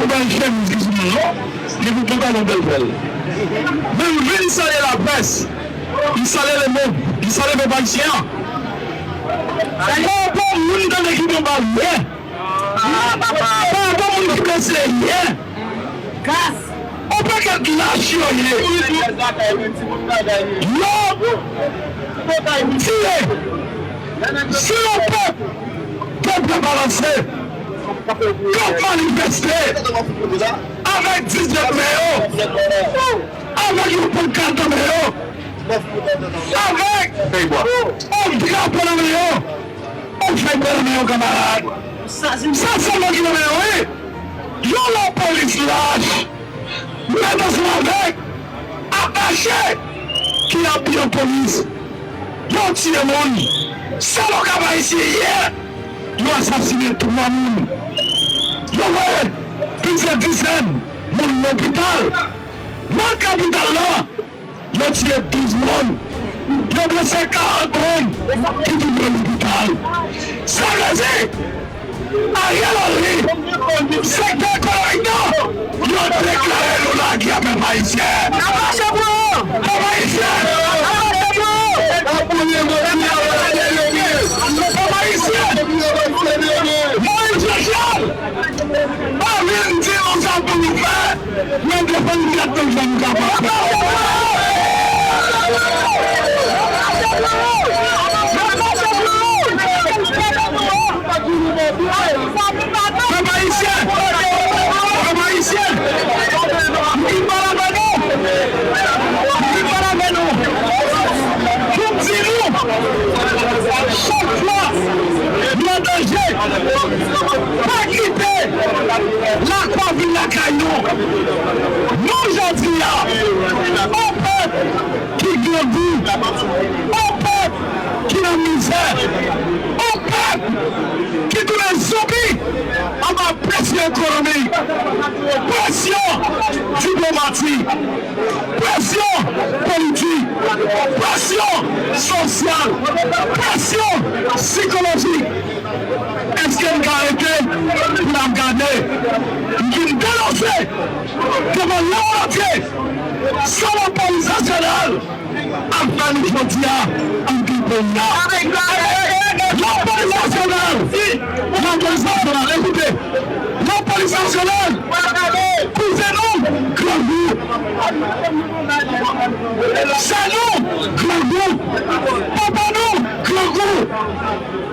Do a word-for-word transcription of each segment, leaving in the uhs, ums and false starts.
Ou bay chemiz ki sou mwen yo, li pou pantalon bèl bèl. Men m vin salye laprès, m salye lemonn, m salye pèp ayisyen an. Pa rapò moun tande ki gen baryè, pa rapò moun ki blese yè. On pakèt lach yo ye. Yo tire sou yon pèp, pèp la balanse, k ap manifeste avèk diznèf men yo, avèk yon pankat nan men yo, avèk yon drapo nan men yo. Ou fè bèl men yo, kanmarad. Sa sèlman ki nan men yo, wi. Yon lapolis lach, mèt ansanm avèk atache ki abiye an polis. Yo tiye moun. Sèl Okap Ayisyen yè, yo asasinen twa moun. Yo voye plizyè dizèn moun lopital. Nan kapital la, yo tiye douz moun. Yo blese karant moun ki tounen lopital. Sa vle di, Ariel Henry, sektè ekonomik nan, yo deklare nou lagè, pèp ayisyen. N ap mache pou yo. Pèp ayisyen. N ap mache pou yo. Pèp ayisyen. Moïse Jean Charles. Pa vin di nou sa pou nou fè, men defann tèt nou jan nou kapab. Pèp ayisyen, pèp ayisyen, m vin pale avè nou, m vin pale avè nou pou m di nou, chak fwa nou an danje, pa kite lakwa vin lakay nou. Nou, jodi a, on pèp ki grangou, on pèp ki nan mizè, on pèp ki tounen zonbi anba presyon ekonomik, presyon diplomatik, presyon politik, presyon sosyal, presyon sikolojik. Èske n ka rete pou n ap gade? M vin denonse devan lemonn antye sa lapolis nasyonal ap fè nou jodi a ann peyi a. Lapolis nasyonal, lapolis nasyonal, ekoute, lapolis nasyonal, kouzen nou grangou, sè nou grangou, papa nou grangou.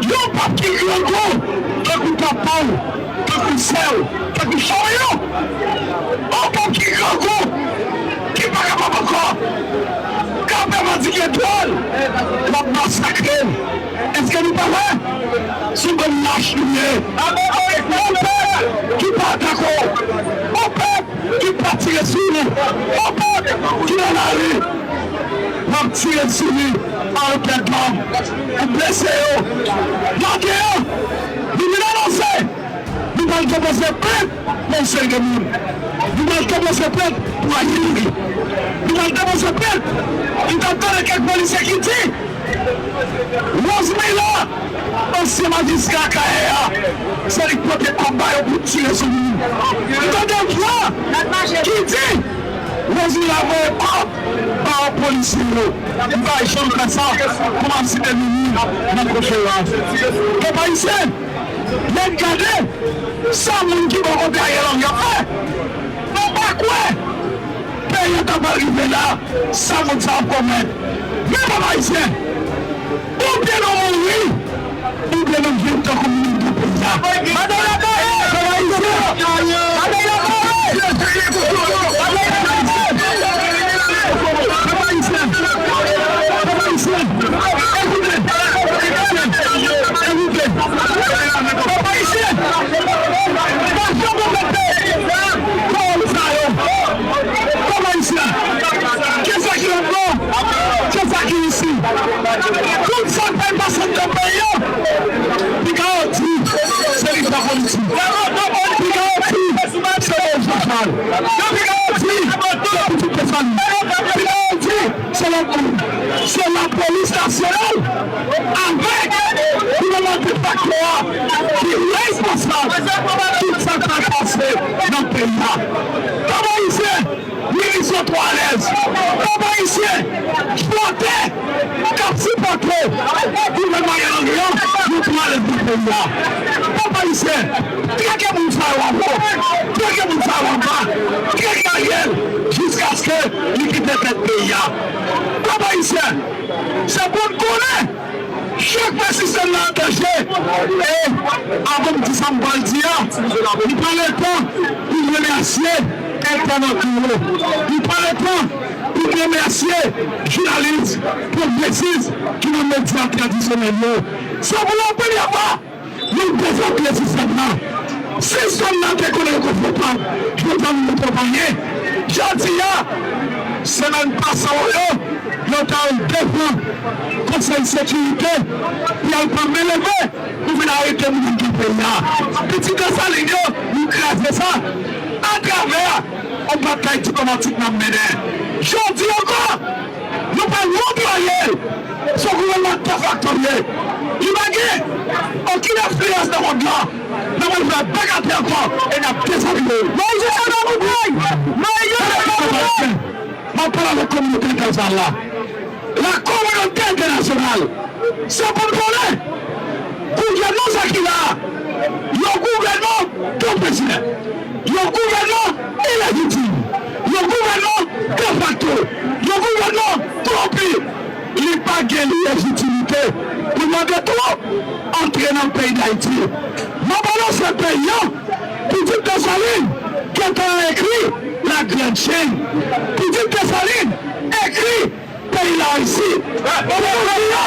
Yon pèp ki grangou, tankou papa w, tankou sè w, tankou fanmi w. Yon pèp ki grangou, ki pa kapab ankò, k ap revandike dwa l, l ap masakre l. Èske nou pa wè? Se yon bann lach nou ye. Yon pèp ki pa atake w. Yon pèp ki pa tire sou nou. Yon pèp ki nan lari, w ap tire sou li a repè dam. Ou blese yo. Lage yo. Nou vin anonse nou pral depoze plent pou yon seri de moun. Nou pral depoze plent pou Ayili. Nou pral depoze plent. Nou t ap tande kèk polisye ki di, Rosemila, ansyen majistra Kayè a, se li k pote kòb ba yo pou tire sou moun. M tande vwa ki di, Rosemila voye kòb ba yon polisye yo. M pa janm fè sa pou m ap site non moun nan konferans. Pèp ayisyen, men gade sa moun ki bò kote Ariel Henry ap fè. Nou pa kwè peyi a ta pral rive la, sa moun sa ap komèt. Men pèp ayisyen, oubyen nou mouri, oubyen nou viv tankou moun nan peyi a. Madanm Latortue! Pèp ayisyen! Madanm Latortue! Pèp ayisyen! Pèp ayisyen! Pèp ayisyen! Ekoute! Ekoute! Ekoute! Pèp ayisyen! Pa janm remete pawòl sa yo. Pèp ayisyen, ke sa ki anndan, ke sa ki isi, tout sa k pral pase anndan peyi a, piga yo di se leta politik. Piga yo di se Moïse Jean Charles. Piga yo di se pitit Desalin. Piga yo di se lòt moun. Se lapolis nasyonal avèk gouvènman defakto a ki responsab tout sa k pral pase nan peyi a. Pèp ayisyen, minis yo twò alèz. Pèp ayisyen, votè k ap sipòte gouvènman Ariel Henry an, yo twò alèz nan peyi a. Pèp ayisyen, trake moun sa yo anwo, trake moun sa yo anba, trake Ariel jiskaske li kite tèt peyi a. Pèp ayisyen, se pou n konnen, chak fè sistèm nan an danje. E, avan m di sa m pral di a, li pa lè tan pou m remèsye entènot nou yo. Li pa lè tan pou m remèsye jounalis, pwogresis ki nan medya tradisyonèl yo. Se pou la premyè fwa, nou defann sistèm nan. Sistèm nan te konnen yo konfwontan, jodi a nou montre w pa anyen. Jodi a, semèn pase yo, yo t al defann Konsèy Sekirite, pou y al pran men leve, pou vin arete moun ki nan peyi a. Pitit Desalin yo, nou kraze sa. Atravè yon batay diplomatik n ap mennen. Jodi ankò, nou pral netwaye l. Se yon gouvènman defakto l ye. Li pa gen okenn enfliyans nan mond lan. N ap al fè bak atè ankò e n ap dezabiye l. Moyiz Joseph pa pou pay! Moyiz Joseph pa pou pay! M ap pale avèk kominote entènasyonal la. La kominote entènasyonal, se pou n konnen, gouvènman sa ki la a, yon gouvènman doblezyen, yon gouvènman ilejitim, yon gouvènman defakto, yon gouvènman twonpi. Li pa gen lejitimite pou mande twoup antre nan peyi Dayiti. M ap anonse peyi a, Pitit Desalin gentan ekri la grande chaîne. Pitit Desalin ekri peyi Larisi. Pou nou di a,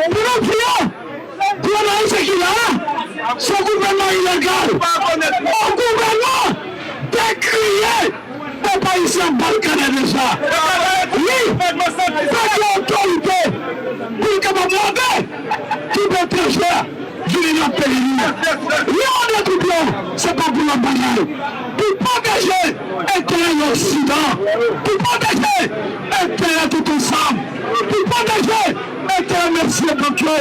pou nou di a, gouvènman ayisyen ki la a, se yon gouvènman ilegal, yon gouvènman dekriye. Pèp ayisyen ap ba l kanè deja. Li pa gen otorite pou l kapab mande twoup etranjè vini nan peyi li. Li mande twoup yo, se pa pou lòt bagay. Pou pwoteje enterè Loksidan, pou pwoteje enterè tout ansanm, pou pwoteje enterè mesye bank yo,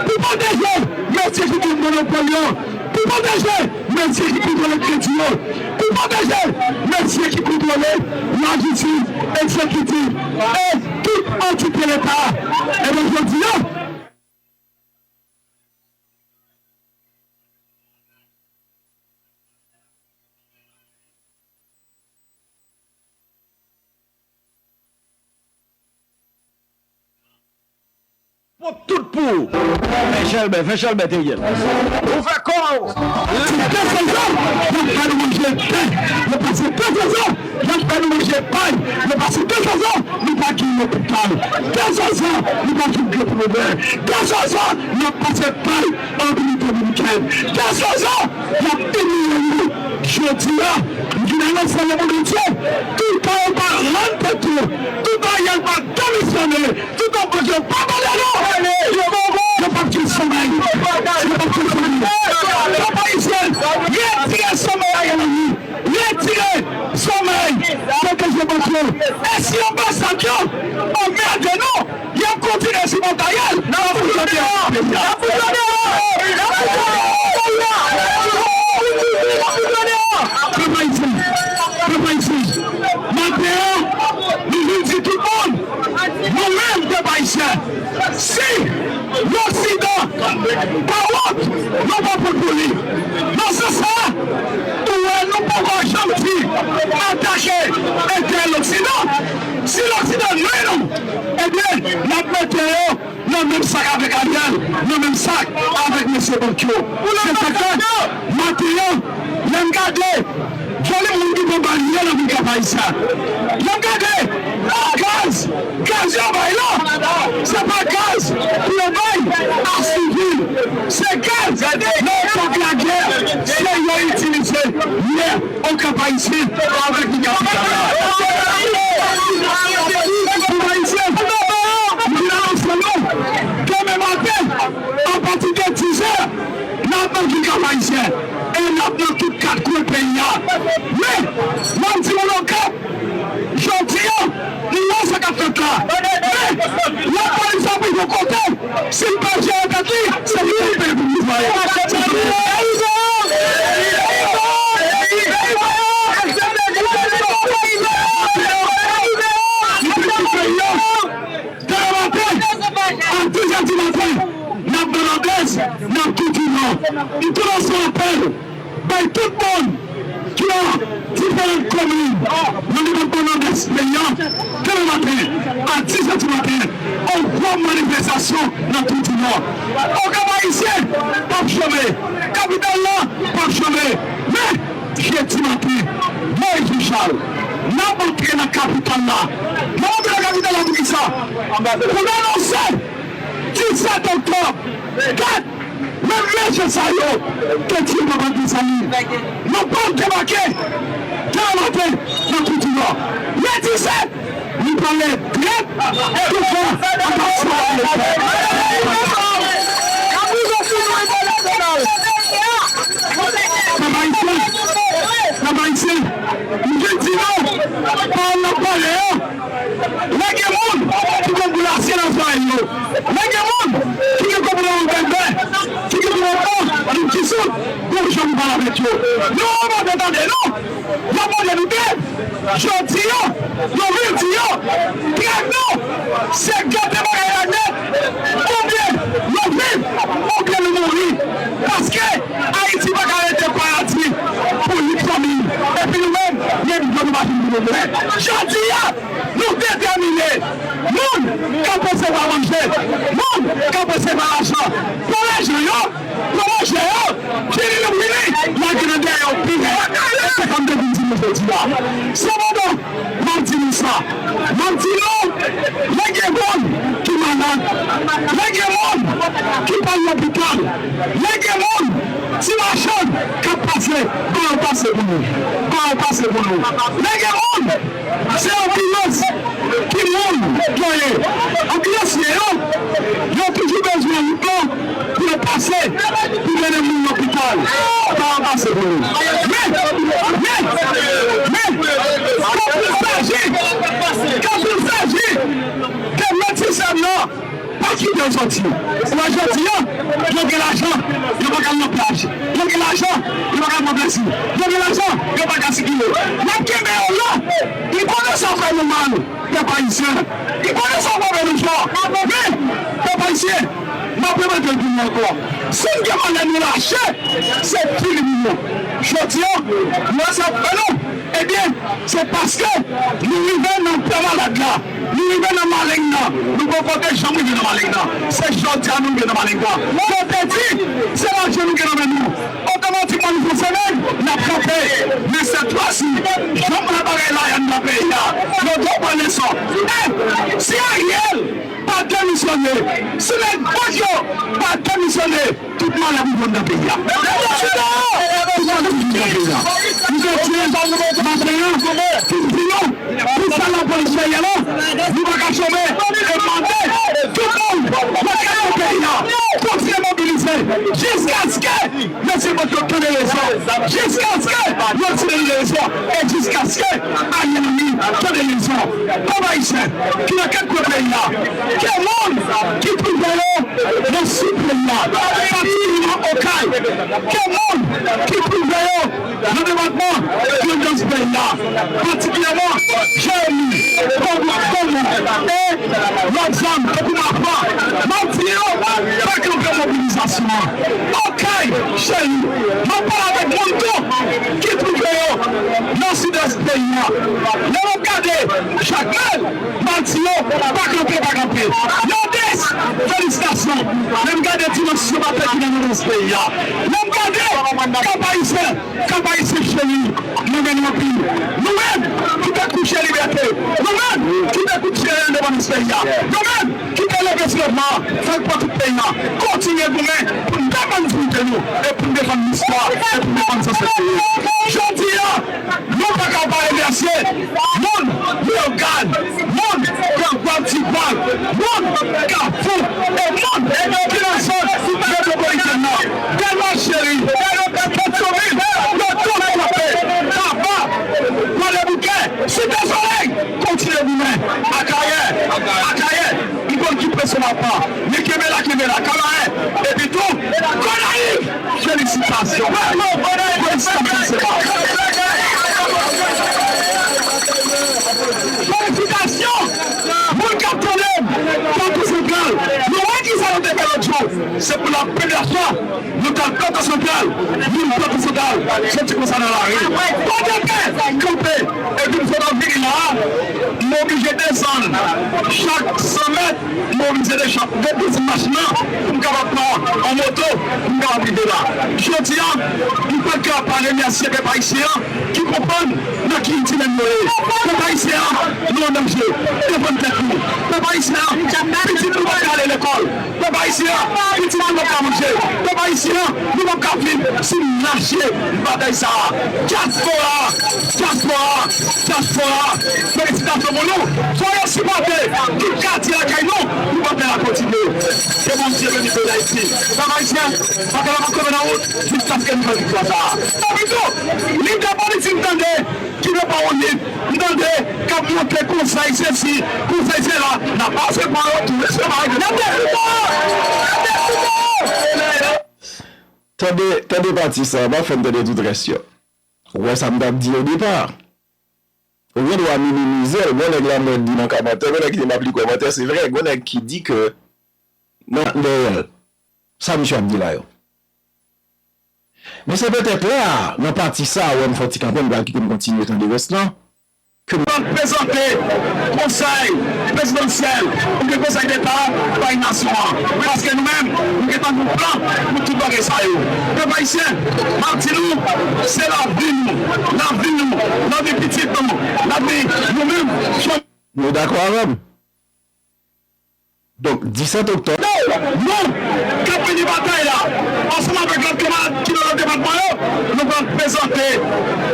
pou pwoteje mesye ki gen monopòl yo, pou pwoteje mesye ki kontwole kredi yo, pou pwoteje mesye ki kontwole lajistis, egzekitif e tout antite Leta. Ebyen, jodi a, Pran tout pou ou. Fè chèlbè, fè chèlbè te yè. Ou fè kò w. Desanzan, y ap fè nou manje pen. Yo pase desanzan, y ap fè nou manje pay. Yo pase desanzan, nou pa gen lopital. Desanzan, nou pa gen gwo pwovè. Desanzan, y ap pase pay an Repiblik Dominikèn. Desanzan, y ap imilye nou. Jodi a, m vin anonse lemonn antye, toutan yo pa rann tèt yo, toutan Ariel pa demisyone, toutan bank yo pa pale non, yo p ap gen somèy. Yo p ap gen somèy. Pèp ayisyen, retire somèy Ariel Henry. Retire somèy. Pwoteje bank yo. E si anbasad yo anmède nou, y ap kontinye sipòte Ariel. N ap fout yo deyò. N ap fout yo deyò. N ap fout yo deyò. Pèp ayisyen, pèp ayisyen, maten an, nou vin di tout moun, nou menm pèp ayisyen, si Loksidan pa wont, nou pa pran pou li. Nan sans sa a, ou wè nou poko janm di atake enterè Loksidan. Si Loksidan nwi nou, ebyen, n ap mete yo nan menm sak avèk Ariel, nan menm sak avèk mesye bank yo. Se sa k fè, maten an, lè m gade volim moun ki pran bal yo nan vil Kap Ayisyen, lè m gade gaz, gaz yo bay la, se pa gaz pou yo bay a sivil, se gaz nan epòk lagè, se yo itilize yè. Okap Ayisyen avèk li kapital la. Pèp Ayisyen, m vin anonse nou, demen maten, apati de dizè, n ap nan vil Kap Ayisyen e n ap nan tout kat kwen peyi a. Men, m ap di moun Okap, jodi a, nou wè sa k ap fèt la. Men, lapolis ap rive yon kote, Si l pa jere tèt li, se li ki peye pou pouvwa yo. Demen maten, a dizè di maten, n ap nan Landèz, n ap tou di non. M tou lanse yon apèl bay tout moun ki nan diferan komin nan depatman Nòdès peyi a, demen maten, a dizè di maten, yon gwo manifestasyon nan Tou di Nò. Okap Ayisyen p ap chome, kapital la p ap chome. Men, jedi maten, Moyiz Michal, n ap antre nan kapital la. N ap antre nan kapital la pou kisa? Pou n anonse disèt oktòb, dat, menm mesye sa yo te di yo pa pral desann li. Nou pral debake demen maten nan Tou di Nò. Le disèt, nou pral leve drèt douvan anbasyad Angletè. Pèp ayisyen, pèp ayisyen, m vin di nou, pawòl n ap pale yo, lè gen moun ki konn boule asye nan zòrèy yo, lè gen moun ki gen konpòtman bèbè, ki gen konpòtman moun ki soud, gon jan pou pale avèk yo. Nou pa vle tande non. Y ap mande nou de, jodi a, yo vin di yo, trèt nou, se gate bagay la nèt, oubyen nou viv, oubyen nou mouri. Paske Ayiti pa ka rete paradi pou uit fanmi. Epi nou menm, menm jan nou pa fin pou nou vre. Jodi a, nou detèmine. Moun k ap resevwa manje, moun k ap resevwa lajan, pran lajan yo, pran manje yo, vini nou vini, lage nan dèyè yo pi rèd. E se sa m te vin di nou jodi a. Sepandan, m ap di nou sa. M ap di nou, lè gen moun ki malad, lè gen moun ki pral lopital, lè gen moun, ti machann k ap pase, ba yo pase pou nou. Ba yo pase pou nou. Lè gen moun, se anbilans ki moun genyen. Anbilansye yo, yo toujou bezwen wout lan pou yo pase, pou mennen moun lopital. Pa anpase pou yo. Men, men, men, kanpil saji, kanpil saji, de metis nan pa kite yo soti. Ou wè jodi a, yo gen lajan, yo pa ka al nan plaj. Yo gen lajan, yo pa ka al pran plezi. Yo gen lajan, yo pa ka sikile. N ap kenbe yo la. M konnen sa fè nou mal, pèp ayisyen. M konnen sa frape nou fò. Men, pèp ayisyen, m ap repete l pou nou ankò. Si n gen malè nou lache, se fini pou nou. Jodi a, nou wè sa fè nou. Ebyen, se paske nou rive nan pè malad la. Nou rive nan maleng nan. Nou poko te janm rive nan maleng nan. Se jodi a nou rive nan maleng nan. Yo te di, se lajan nou gen nan men nou. Otomatikman nou fè semèn, n ap kanpe. Men sèt fwa si, jan m wè bagay la ye nan peyi a, yo dwe pran leson. E, si Ariel pa demisyone, si nèg bank yo pa demisyone, tout malè pou jwenn nan peyi a. Tout malè pou jwenn nan peyi a. M te di, maten an, pou di nou, pou sa lapolis fè yè la, nou pa ka chome, e mande tout moun, nan kay nan peyi a, kontinye mobilize, jiskaske mesye bank yo tande lezon, jiskaske yo tire lezon, e jiskaske Ariel Henry tande lezon. Pèp ayisyen ki nan kat kwen peyi a, ke moun ki twouve yo nan sid peyi a, patikilyeman Okay, ke moun ki twouve yo nan depatman Grandans peyi a, patikilyeman Jeremi, Komo, Komo, e lòt zòn tankou Mafran, m ap di yo, pa kanpe mobilizasyon an. Okay, cheri, m ap pale avèk moun tou ki twouve yo nan sidès peyi a. Lè m ap gade Jakmèl, m ap di yo, pa kanpe, pa kanpe. Landès, felisitasyon. Lè m gade dimansyon batay ki nan Landès peyi a. Lè m gade Kap Ayisyen, Kap Ayisyen cheri, nou renmen nou anpil. Nou menm ki te kouche libète, nou menm ki te kouche endepandans peyi a, nou menm ki te leve soulèvman an, fè l pran tout peyi a, kontinye goumen pou n defann diyite nou, e pou n defann listwa, e pou n defann zansèt nou yo. Jodi a, nou pa ka pa remèsye moun Leyogàn, moun Gran Gwap, Ti Gwap, moun Kafou, e moun ki nan zòn metwopolitèn nan. Dèlma cheri, Petyonvil, yo tout kanpe, Taba, Kwadèboukè, Site Solèy, kontinye goumen. Akayè, Akayè, li konn ki presyon n ap pran. Men kenbe la, kenbe la. Se pou la premyè fwa nou t al Plante Santral, moun Plante Santral soti konsa nan lari. Pòtoprens kanpe, epi m sot ap vini la a, m oblije desann chak san mèt, m oblije desann, desann machin nan pou m kapab pran yon moto pou m kapab rive la. Jodi a, m pa ka pa remèsye pèp ayisyen an ki konprann nan ki itilèn nou ye. Pèp ayisyen an, nou an danje. Defann tèt nou. Pèp ayisyen an, pitit nou pa ka ale lekòl. Pèp ayisyen an, pitit nou p ap ka manje. Pèp ayisyen an, nou p ap ka viv si n lache batay sa a. Dyaspora, dyaspora, dyaspora, felisitasyon pou nou. Fò yo sipòte tout katye lakay nou pou batay la kontinye. Ke Bondye beni peyi Dayiti. Pèp ayisyen, batay la p ap kanpe nan wout jiskaske nou jwenn viktwa sa a. Tanpri tou, lidè politik tande ki nan pawòl li, m tande k ap monte konsèy sesi, konsèy sela, n ap pase pa yo tou, mesye, bagay de... N ap dèfoutan! N ap dèfoutan! Tande, tande pati sa, pa fè m tande tout rès yo. Ou wè sa m t ap di o depa. Ou gen dwa minimize l, gon nèg la mwen di nan kòmantè, gon nèg ki di m ap li kòmantè, se vre, gon nèg ki di ke nan dèyè l, sa misye ap di la yo. Men se petèt la, nan pati sa a, wè m fè yon ti kanpe, m pral kite m kontinye tande rès lan. Ke m pral prezante konsèy prezidansyèl oubyen konsèy deta bay nasyon an. Paske nou menm, nou gentan gen yon plan pou tout bagay sa yo. Pèp ayisyen, m ap di nou, se lavi nou, lavi nou, lavi pitit nou, lavi nou menm. Nou dakò avè m? Donk, disèt oktòb. Nou, nou k ap mennen batay la, ansanm avèk lòt kanmarad ki nan lòt depatman yo, nou pral prezante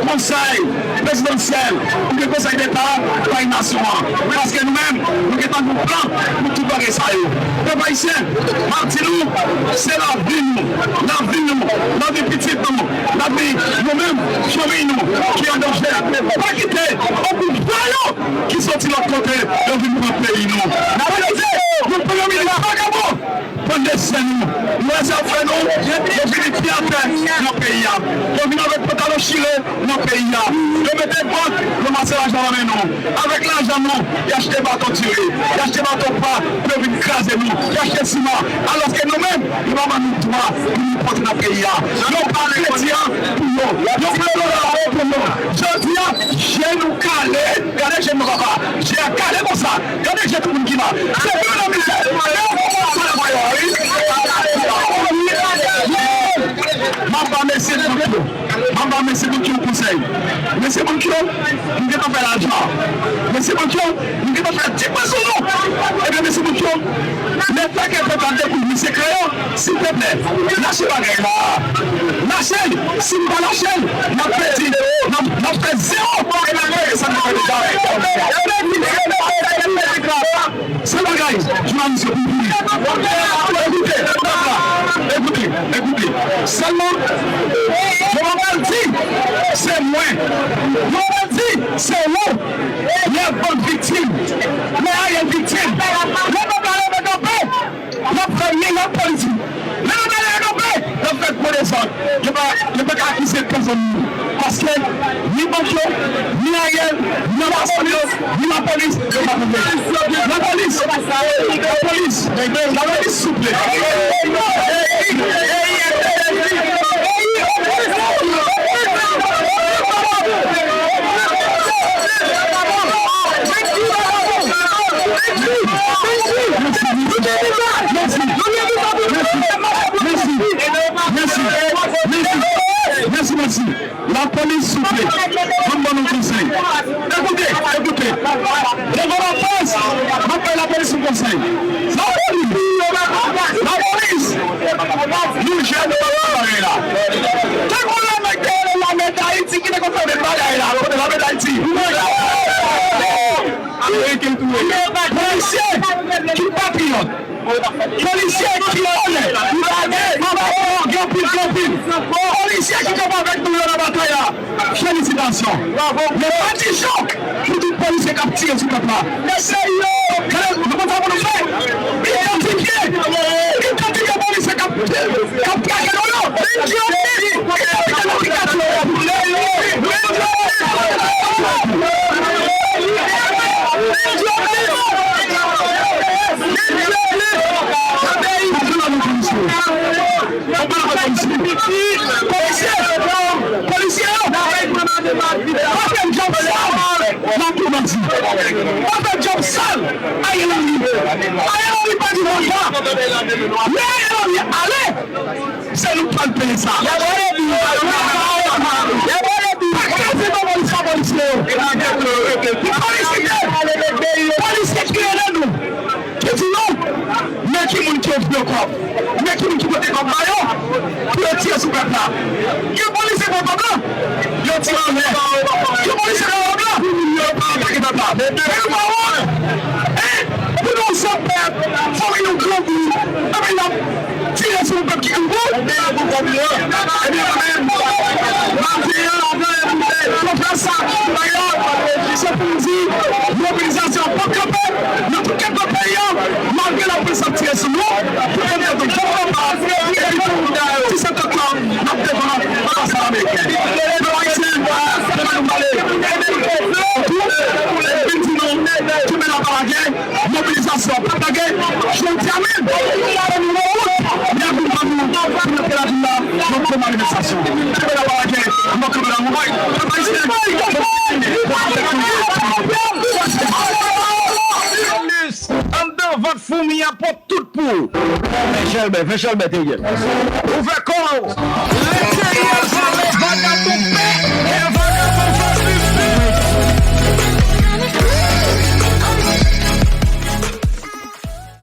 konsèy prezidansyèl oubyen konsèy deta bay nasyon an. Paske nou menm, nou gentan gen yon plan pou tout bagay sa yo. Pèp ayisyen, m ap di nou, se lavi nou, lavi nou, lavi pitit nou, lavi nou menm, fanmi nou ki an danje. Pa kite yon gwoup vòlò ki soti lòt kote, yo vin pran peyi nou. N ap kite yon premye minis vagabon pran desizyon nou. Nou wè sa yo fè nou, yo vin pi atè nan peyi a. Yo vin avèk pantalon chire nan peyi a. Yo mete bank, yo ranmase lajan nan men nou. Avèk lajan nou, y achte baton tire, y achte baton pa pou yo vin kraze nou, y achte siman. Alòske nou menm, yo pa ban nou dwa pou nou pote nan peyi a. Yo pran kredi a pou yo. Yo pran dola a pou nou. Jodi a, je nou kale. Gade je nou, papa. Je a kale konsa. Gade je tout moun ki la. Se pou yo nan mizè. E yo konprann sa la, wi. M ap ba mesye tout yo. M ap ba mesye Boukyo yon konsèy. Mesye Boukyo, nou gentan fè lajan. Mesye Boukyo, nou gentan fè dipwen sou nou. Ebyen, mesye Boukyo, lè fè ke pèp la dekouvri sekrè yo, silvouplè, lache bagay la. Lache l. Si n pa lache l, n ap pèdi, n ap, n ap fè zewo. E sa n fè deja. Sèl bagay, jounalis yo pou kouri. Ekoute, pèp la, ekoute, ekoute. Sèlman, yo pa pral di, se mwen. Yo pa pral di, se ou. Lè bank viktim, lè Ariel viktim, lè pèp la leve kanpe, y ap fè mirak politik. Lè pèp la leve kanpe, y ap fè gwo dezòd. Yo pa, yo pa ka akize pèsonn moun. Paske ni bank yo, ni Ariel, ni anbasadè yo, ni lapolis, yo pa kouvri. Lapolis, lapolis, lapolis, souple. Mèsi, mèsi, mèsi, mèsi, mèsi. Lapolis, souple, ban m ban nou konsèy. Ekoute, ekoute. Devan laprès, m ap bay lapolis yon konsèy. Lapolis, lapolis, nou jèn, nou pa pran bagay la. Tankou lame te rele lame Dayiti ki te konn fè menm bagay la, lame Dayiti. Polisye ki patriyòt. Polisye ki onèt, ki lage, ki gen anpil, ki anpil. Polisye ki kanpe avèk nou yo nan batay la. Felisitasyon. Men pa di chòk pou tout polisye k ap tire sou pèp la. Mesye yo, gade, nou konn sa pou nou fè. Idantifye, idantifye polisye k ap, k ap trake nou yo. Idantifye nan pikacho yo. Polisye, polisye yo, pa fè djòb sal nan tou bandi. Pa fè djòb sal Ariel Henry. Ariel Henry pa di non pa. Lè Ariel Henry ale, se nou k pral peye sa. Pa kraze nan polis pa polisye yo. Polisye, polisye ki rele nou. Ki di nou, men ki moun ki ofri yo kòb, men ki moun ki pote kòb ba yo, pou yo tire sou pèp la. Gen polisye pran kòb la, yo tire anlè. Gen polisye pran kòb la, yo atake pèp la. Men nou pa wont, en, pou nou sòt pèp, fòk nou grandi, epi n ap tire sou yon pèp ki grangou. Ebyen, mwen menm, maten an, konferans sa, dayè, se pou m di, mobilizasyon p ap kanpe nan tout kat peyi a, malgre lapolis ap tire sou nou, pou pèmèt nou fè kanpay, epi tou, ti sèt oktòb, n ap devan anbasad ameriken. Pèp ayisyen, se pa nou pale. Tou, vin di nou, kenbe la pa lage, mobilizasyon p ap lage, jodi a menm, fò nou wout, men akoupay nou, pou nou fè lavil la, yon gwo manifestasyon. Kenbe la pa lage, nou kanpe nan mouvman, pèp ayisyen, Anndan vant foumi a pot tout pou ou. Fè chèlbè, fè chèlbè te ye. Ou fè kò w. Letenyèl pale, vagabon pè.